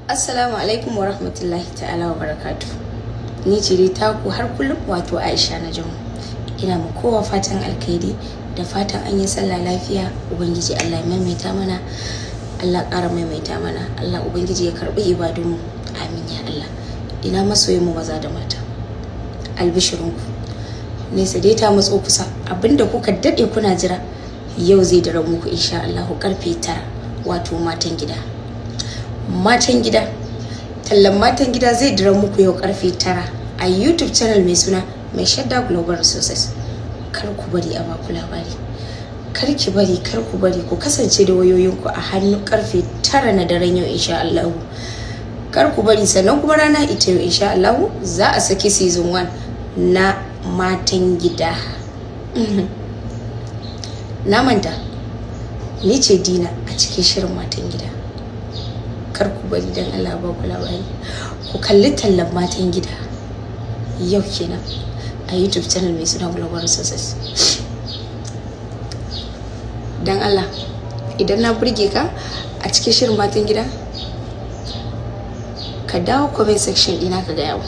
Assalamu alaikum wa rahmatullahi ta'ala wa barakatu. Ni ce dai taku har kullum, wato Aisha Najamu. Ina ma kowa fatan alkhairi da fatan an yi sallah lafiya. Ubangiji Allah ya maimaita mana, Allah ƙara maimaita mana, Allah Ubangiji ya karɓi ibadunmu. Amin ya Allah. Ina masoyan mu maza da mata. Albishirinku. Nesa dai ta matso kusa, abinda kuka daɗe kuna jira yau zai dira muku insha Allah karfe 9, wato Matan Gida. Matan Gida, tallan Matan Gida zai dira muku yau karfe 9 a YouTube channel mai suna Mai Shadda Global Resources. Kar ku bari a baku labari, kar ki bari, kar ku bari, ku kasance da wayoyinku a hannu karfe 9 na daren yau insha Allah. Kar ku bari. Sannan kuma rana ita yau insha Allah za a saki season 1 na Matan Gida. Na manta, ni ce Dina a cikin shirin Matan Gida. Kar ku bari dan Allah ba ku labari. Ku kalli tallan Matan Gida yau kenan a YouTube channel mai suna Global Resources. Dan Allah, idan na burge ka a cikin shirin Matan Gida, ka dawo comment section ɗina ka gaya.